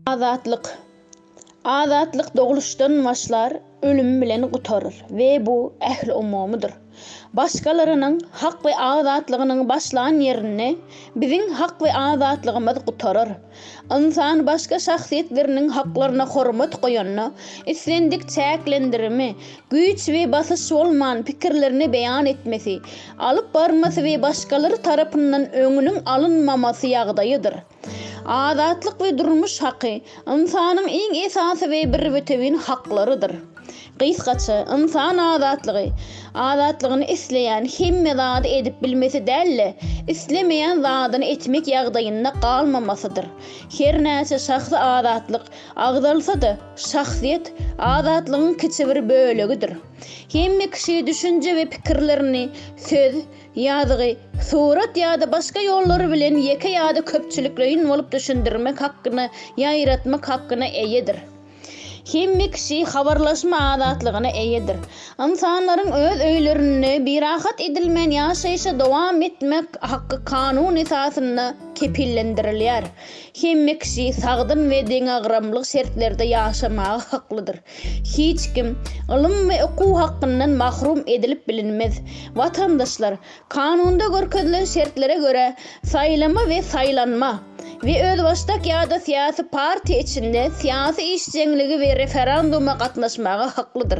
Azatlyk. Azatlyk dogluşdan başlar, ölüm bilen gutarar we bu ähliumumydyr. Başgalarynyň hak we azatlygynyň başlan ýerinde biziň hak we azatlygymyz gutarar. Ynsan başga şahsyýetleriniň haklaryna hormat goýanda, islendik çäklendirme, güýç we basyş bolman pikirlerini beýan etmesi, alyp barmasy we başgalar tarapyndan öňüniň alynmamasy ýagdaýydyr. Azatlyk we durmuş haky ynsanyň iň esasy we bir-bütewin haklarydyr. Gysgaça, ynsan azatlygy, azatlygyny isleýän hemme zady edip bilmesi däl-de, islemeýän zadyny etmek ýagdaýynda galmamasydyr. Hernäçe şahsy azatlyk agzalsa-da, şahsyýet azatlygyň kiçi bir bölegidir. Hemme kişi düşünje we pikirlerini söz, Ýazgy, surat ýa-da başga ýollary bilen ýeke ýa-da köpçülikleýin bolup düşündirmek hakkyna, ýaýratmak hakkyna eýedir. Hemme kişi habarlaşma azatlygyna eýedir. Ynsanlaryň öz öýlerinde birahat edilmän ýaşaýşa dowam etmek hakky kanun esasynda kepillendirilýär. Hemme kişi sagdyn we deňagramly şertlerde ýaşamaga haklydyr. Hiç kim ylym we okuw hakyndan mahrum edilip bilinmez. Watandaşlar, kanunda görkezilen şertlere görä, saýlama we saýlanma we özbaşdak ýa-da syýasy partiýa içinde syýasy işjeňligi we referenduma gatnaşmaga haklydyr.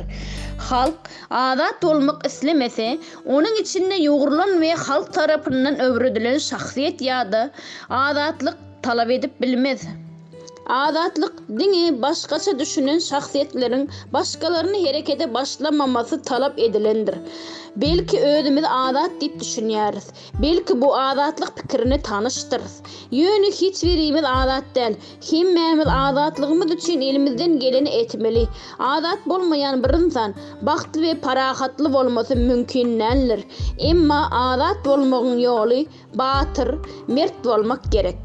Halk azat bolmak islemese, onuň içinde ýugrulan we halk tarapyndan öwredilen şahsyýet ýa-da azatlyk talap edip bilmez. Azatlyk diňe başgaça düşünen şahsyýetleriň başgalaryny herekete başlamamasy talap edilendir. Belki özümizi azat diýip düşünýäris. Belki bu azatlyk pikirine tanyşdyrys. Ýöne hiç birimiz azat däl. Hemmämiz azatlygymyz üçin elimizden geleni etmeli. Azat bolmaýan bir ynsan bagtly we parahatly bolmasy mümkin däldir. Emma azat bolmagyň ýoly batyr, mert bolmak gerek.